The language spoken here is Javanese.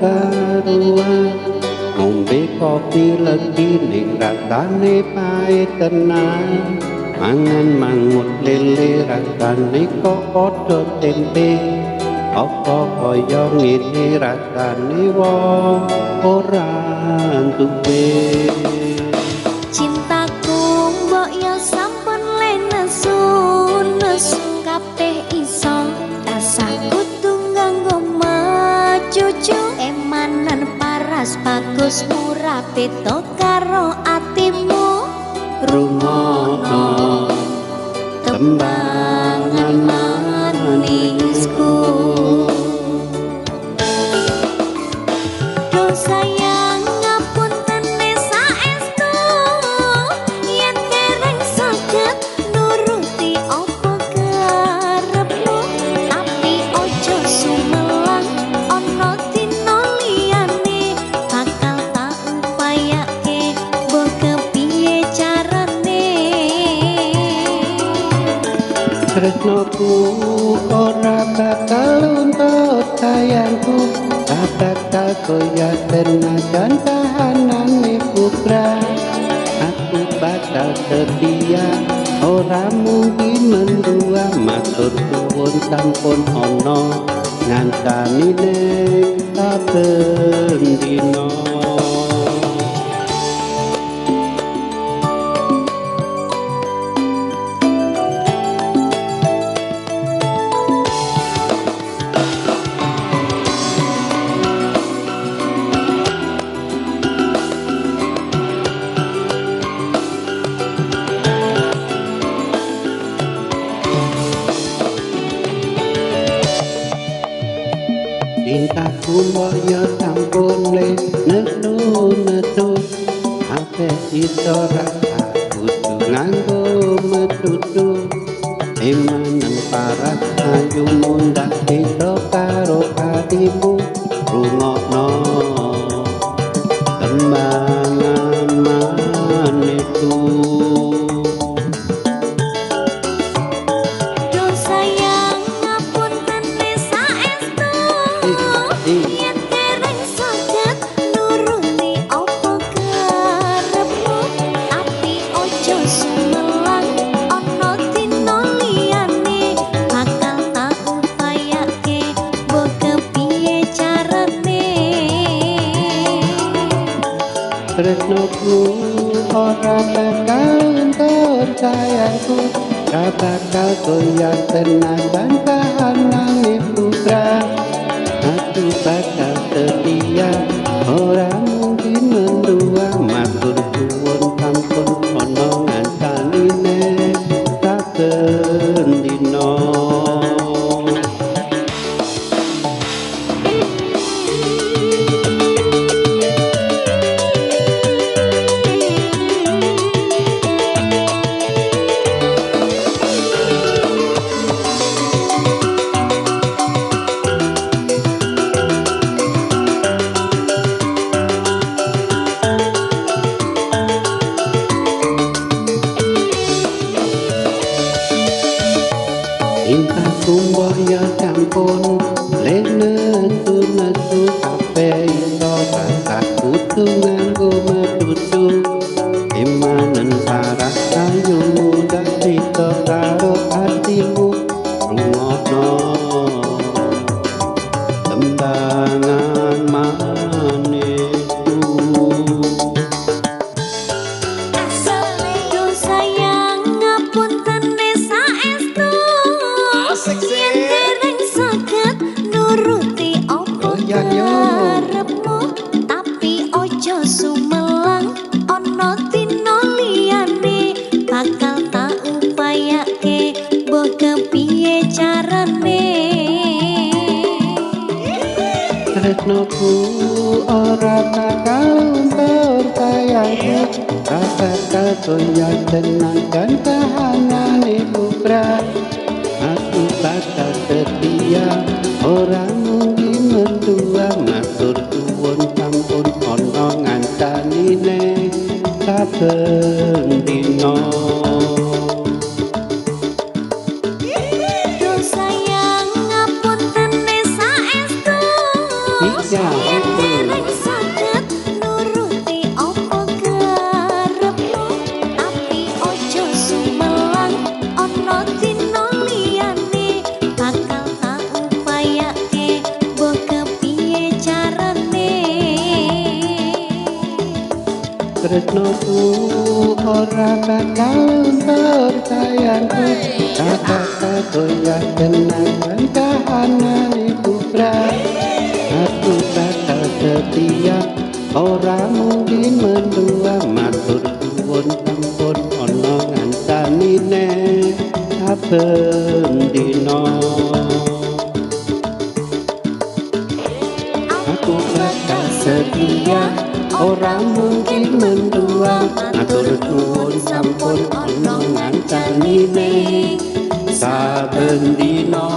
karuan. Ngombe kopi legi ning rasane pahit tenan. Mangan mangut lele rasane kok padha tempe. Apa kaya ngene rasane wong ora duwe. Cintaku mbok yo sampun le nesu nesu kabeh iso tasah kudu nganggo macucu. Emanan paras bagus murah beda karo atimu. Rungono tembangan manisku. Duh sayang ngapunten saestu yen dereng saged nuruti apa karepmu, tapi ojo sumelang ana dina liyane bakal tak upayake mbok kepiye carane. Tresnoku ora bakal luntur sayangku, tak bakal goyah senajan kahanane kubra. Aku bakal setia ora mungkin mendua. Matur suwun sampun ana ngancani ning saben dina. Cintaku mbok yo sampun le nesu nesu, ape iso rasa kudu nganggo metutu. Emanan paras ayu mundak beda karo atimu. Rungokno tembangan manisku. Duh sayang ngapunten saestu yen dereng saged nuruti apa karepmu, tapi ojo sumelang ana dina liyane bakal tak upayake mbok kepiye carane. Tresnoku ora bakal luntur sayangku, tak bakal goyah senajan kahanane putra. Aku bakal setia ora mungkin mendua. Matur suwun sampun ana ngancani ning saben dina. Cintaku mbok yo sampun le nesu nesu, kabeh iso rasah kudu nganggo metutu. Emanen paras ayu mundak beda karo atimu. Rungokno tembangan manisku. Duh sayang ngapunten saestu yen dereng saged nuruti apa karepmu, tapi ojo sumelang ana dina liyane bakal tak upayake mbok kepiye carane. Tresnoku ora bakal luntur sayangku, tak bakal goyah senajan kahanane kubra. Aku bakal setia ora mungkin mendua. Matur suwun sampun ana ngancani ning saben dina. Duh sayang ngapunten saestu Ya, Yen itu. Dereng saged nuruti apa karepmu, tapi ojo sumelang ana dina liyane bakal tak upayake mbok kepiye carane. Tresnoku ora bakal luntur sayangku, tak bakal goyah tenanan kahanane kubra. Aku bakal setia ora mungkin mendua, matur suwun sampun ana ngancani saben dina. Aku bakal setia ora mungkin mendua, matur suwun sampun ana ngancani saben dina.